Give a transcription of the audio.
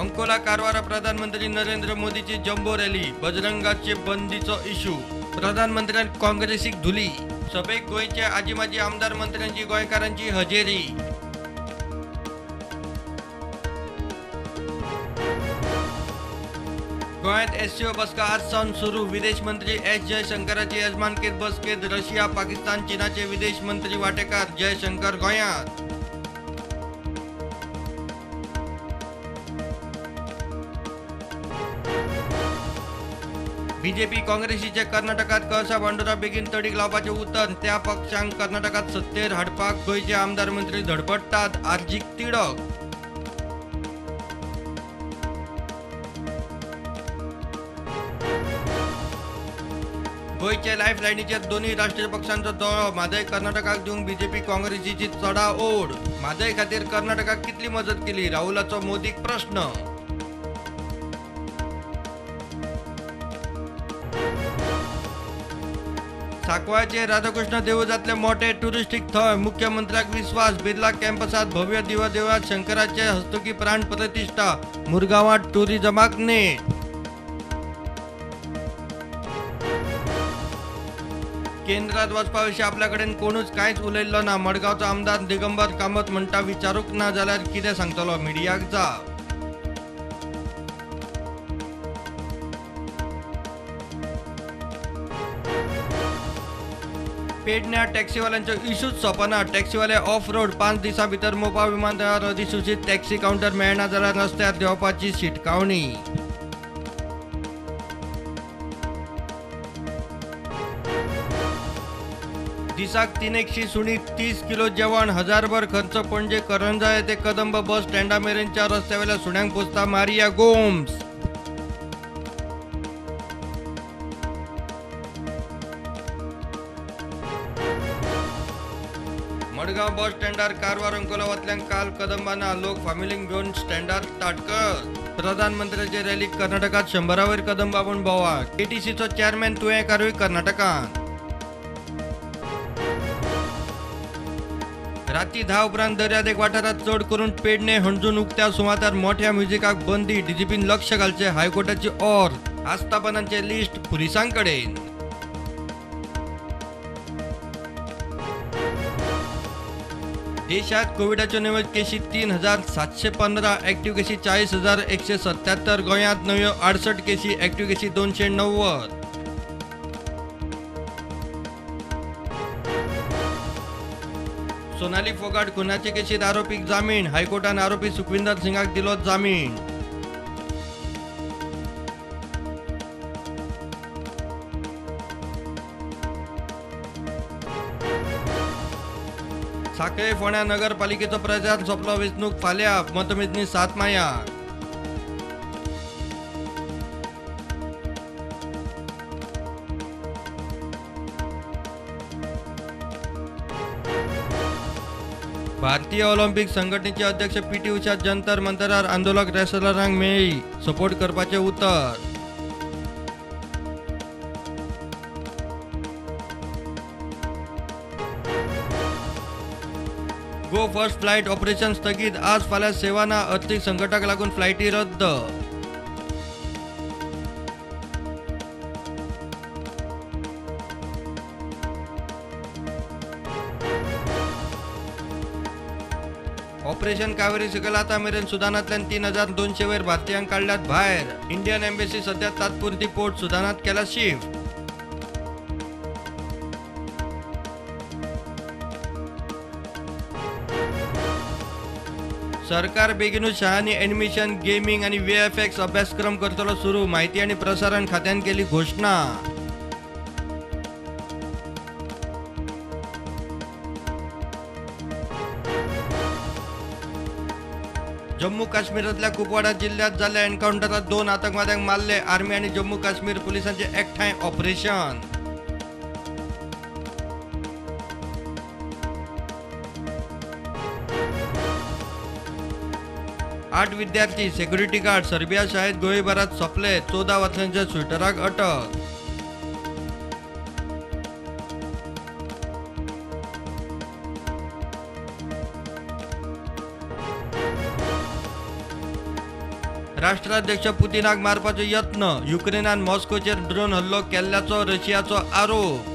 अंकोला कारवारा प्रधानमंत्री नरेंद्र मोदीची जम्बो rally, बजरंगाचे बंदीचो issue, प्रधानमंत्र्यान काँग्रेसीक धुली. सभेक गोंयचे आजी माजी आमदार मंत्र्यांची गोंयकारांची हजेरी. गोंयांत एससीओ बसका आज सावन सुरू. विदेश मंत्री एस जयशंकराची येजमानकेंत बसकेंत रशिया, पाकिस्तान, चीनाचे विदेश मंत्री वांटेकार. जयशंकर गोंयांत. बीजेपी काँग्रेसीचे कर्नाटकात कळसा भांडुरा बेगीन तडीक लावपाचें उतर. त्या पक्षांक कर्नाटकात सत्तेर हाडपाक गोंयचे आमदार मंत्री धडपडटात. आर्जीक तिडक. गोंयचे लायफ लायनीचेर दोनूय राष्ट्रीय पक्षांचो दोळो. म्हादय कर्नाटकाक दिवंक बीजेपी काँग्रेसीची चडाओड. म्हादय खातीर कर्नाटकाक कितली मजत केली? राहुलाचो मोदीक प्रश्न. सांकवाळचे राधाकृष्ण देवूळ जातले मोठे टुरिस्टीक थळ. मुख्यमंत्र्याक विस्वास. बिर्ला कॅम्पसात भव्य देवदेवळात शंकराचे हस्तुकी प्राण प्रतिष्ठा. मुरगांवात टुरिझमाक नेट. केंद्रात वचपा विशीं आपल्या कडेन कोणूच कांयच उलयल्लो ना. मडगांवचो आमदार दिगंबर कामत म्हणटा, विचारूंक ना जाल्यार कितें सांगतलो? मिडियाक जाप. पेडण्या टॅक्सीवाल्यांचो इशूच सोंपना. टॅक्सीवाले ऑफ रोड. 5 दिसां भितर मोपा विमानतळार अधिसूचीत टॅक्सी कावंटर मेळना जाल्यार रस्त्यार देंवपाची शिटकावणी. दिसाक 300 सुणी, 30 किलो जेवण, हजारभर खर्च. पणजे करंजाळे ते कदंब बस स्टँडा मेरेनच्या रस्त्यावेल्या सुण्यांक पोसता मारिया गोम्स. मडगांव बस स्टँडार कारवार अंकोला वतल्यांक काल कदंबाना. लोक फामिलींक घेवन स्टँडार ताटकत. प्रधानमंत्र्याचे रॅलीक कर्नाटकात 100 वयर कदंबा म्हूण बोवाळ. केटीसीचो चॅरमॅन तुयेंकारूय कर्नाटकांत. राती 10 उपरांत दर्यादेग वाठारात चड करून पेडणे, हणजूण उक्त्या सुवातार मोठ्या म्युझिकाक बंदी. डीजीपीन लक्ष घालचें. हायकोर्टाची ऑर. आस्थापनांचे लिस्ट पुलिसांकडेन. देशात कोविडाच्यो नव्यो केशी 3715, ऍक्टिव्ह केशी 40,177. गोंयांत नव्यो 68 केशी, ऍक्टिव्ह केशी 290. सोनाली फोगाट खुनाचे केशीत आरोपीक जामीन. हायकोर्टान आरोपी सुखविंदर सिंगाक दिलो जामीन. साखळे फोंड्या नगरपालिकेचो प्रचार सोंपलो. वेंचणूक फाल्यां, मतमेजणी 7 मायाक. भारतीय ऑलिम्पिक संघटनेचे अध्यक्ष पीटी उषा जंतर मंतरार आंदोलक रेसलरांक मेळ्ळी. सपोर्ट करपाचें उतर. गो फर्स्ट फ्लायट ऑपरेशन स्थगीत. आज फाल्यां सेवा ना. अर्थीक संकटाक लागून फ्लायटी रद्द. ऑपरेशन कावेरी सकयल आतां मेरेन सुदानांतल्यान 3200 वयर भारतीयांक काडल्यात भायर. इंडियन एम्बेसी सध्या तात्पुरती पोर्ट सुदानांत केला शिफ्ट. सरकार बेगीनूच शाळांनी एनिमेशन, गेमिंग आनी व्हीएफएक्स अभ्यासक्रम करतलो सुरू. माहिती आनी प्रसारण खात्यान केली घोशणा. जम्मू काश्मीरातल्या कुपवाडा जिल्ह्यात जाल्ल्या एन्काउंटरात 2 आतंकवाद्यांक मारले. आर्मी आनी जम्मू काश्मीर पुलिसांचे एकठांय ऑपरेशन. आठ विद्यार्थी सेक्युरिटी गार्ड सर्बिया शाळेत गोळीबारात सोंपले. 14 वर्सांच्या शूटराक अटक. राष्ट्राध्यक्ष पुतिनाक मारपाचो यत्न. युक्रेनान मॉस्कोचेर ड्रोन हल्लो केल्ल्याचो रशियाचो आरोप.